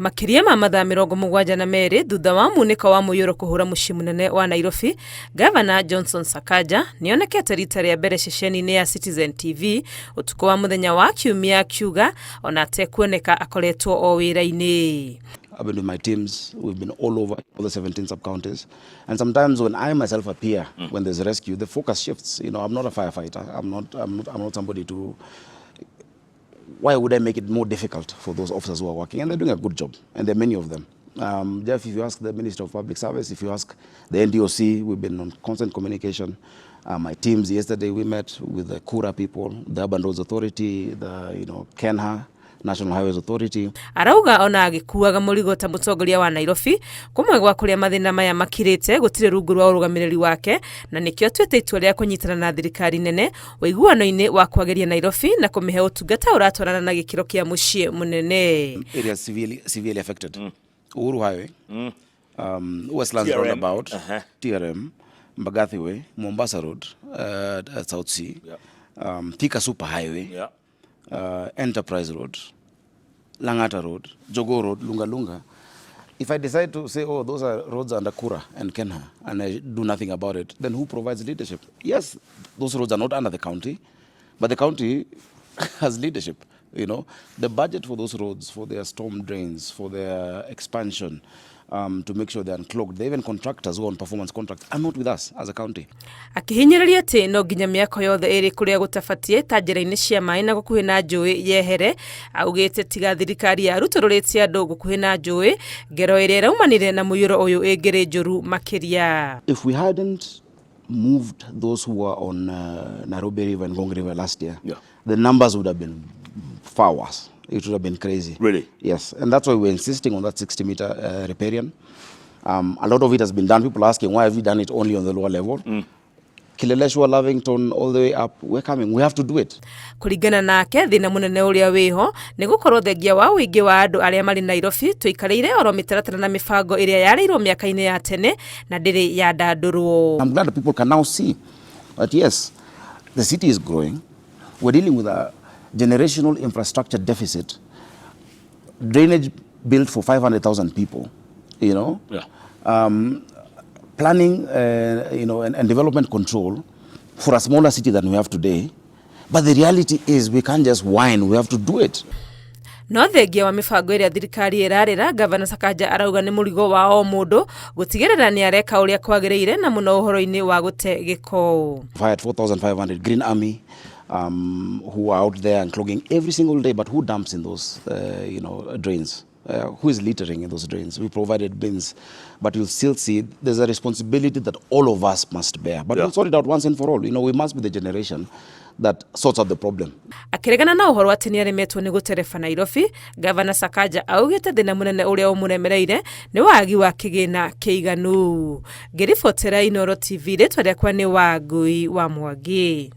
Makĩria ma mathaa 72 thutha wa munĩko wa mũiyũro kũhũra mũciĩ mũnene wa Nairobi, Gavana Johnson Sakaja nĩonekete rita rĩa mbere ceceni-inĩ ya Citizen TV ũtukũ wa mũthenya wa Kiumia akiuga ona atekuoneka akoretwo o wĩra-inĩ. I've been with my teams. We've been all over all the 17 sub-counties. And sometimes when I myself appear, when there's rescue, the focus shifts. I'm not a firefighter. I'm not somebody to. Why would I make it more difficult for those officers who are working? And they're doing a good job, and there are many of them. Jeff, if you ask the Minister of Public Service, if you ask the NDOC, we've been on constant communication. My teams, yesterday we met with the Kura people, the Urban Roads Authority, the KeNHA, National Highways Authority. Arauga ona agĩkuaga mũrigo ta mũtongoria wa Nairobi kũmwe gwa kũrĩa mathĩna maya makirĩte gũtirĩ rungu rwa ũrũgamĩrĩri wake, na nĩkĩo atuĩte itua rĩa kũnyitana na thirikari nene ũiguano-inĩ wa kwagĩria Nairobi na kũmĩhe ũtungata ũratwarana na gĩkĩro kĩa mũciĩ mũnene. Areas severely affected. Uhuru Highway, Westlands TRM. Roundabout, TRM, Mbagathi Way, Mombasa Road, at South C, Thika Super Highway, Enterprise Road, Langata Road, Jogoo Road, Lunga Lunga. If I decide to say, "Oh, those are roads under Kura and KeNHA," and I do nothing about it, then who provides leadership? Yes, those roads are not under the county, but the county has leadership. The budget for those roads, for their storm drains, for their expansion, to make sure they're unclogged. They even contractors who are on performance contracts are not with us as a county. Akĩhinyĩrĩria atĩ no nginya mĩako yothe ĩrĩ kũrĩa gũtabatiĩ ta njĩra-inĩ cia maĩ na gũkuhĩ na njũĩ yehere. Augĩte tiga thirikari yarutũrũrĩtie andũ gũkuhĩ na njũĩ, ngero ĩrĩa ĩraumanire na mũiyũro ũyũ ĩngĩrĩ njũru makĩria. If we hadn't moved those who were on Nairobi River and Ngong River last year, the numbers would have been far worse. It would have been crazy. Really? Yes. And that's why we're insisting on that 60 meter riparian. A lot of it has been done. People are asking, "Why have you done it only on the lower level?" Kileleshwa, Lavington, all the way up, we're coming. We have to do it. Kũringana nake, thĩna mũnene ũrĩa wĩho nĩ gũkorwo thengia wa ũingĩ wa andũ arĩa marĩ Nairobi, tũikarĩire oro mĩtaratara na mĩbango ĩrĩa yarĩirwo mĩaka-inĩ ya tene na ndĩrĩ yandandũrwo. I'm glad that people can now see that yes, the city is growing. We're dealing with a generational infrastructure deficit. Drainage built for 500,000 people. Planning, and development control for a smaller city than we have today. But the reality is we can't just whine, we have to do it. No thengia wa mĩbango ĩrĩa thirikari ĩrarĩra, Gavana Sakaja arauga nĩ mũrigo wa o mũndũ gũtigĩrĩra nĩ areka ũrĩa kwagĩrĩire na mũno ũhoro-inĩ wa gũte gĩko. We've hired 4,500 Green Army who are out there and clogging every single day, but who dumps in those drains? Who is littering in those drains? We provided bins, but you'll still see there's a responsibility that all of us must bear. But we'll sort it out once and for all. We must be the generation that sorts out the problem. Akĩregana na ũhoro atĩ nĩ aremetwo nĩ gũtereba Nairobi, Gavana Sakaja augĩte thĩna mũnene ũrĩa ũmũremereire nĩ wagi wa kĩgĩna kĩiganu. Ngĩribotera Inooro TV, rĩtwa rĩakwa nĩ Wangui wa Mwangi.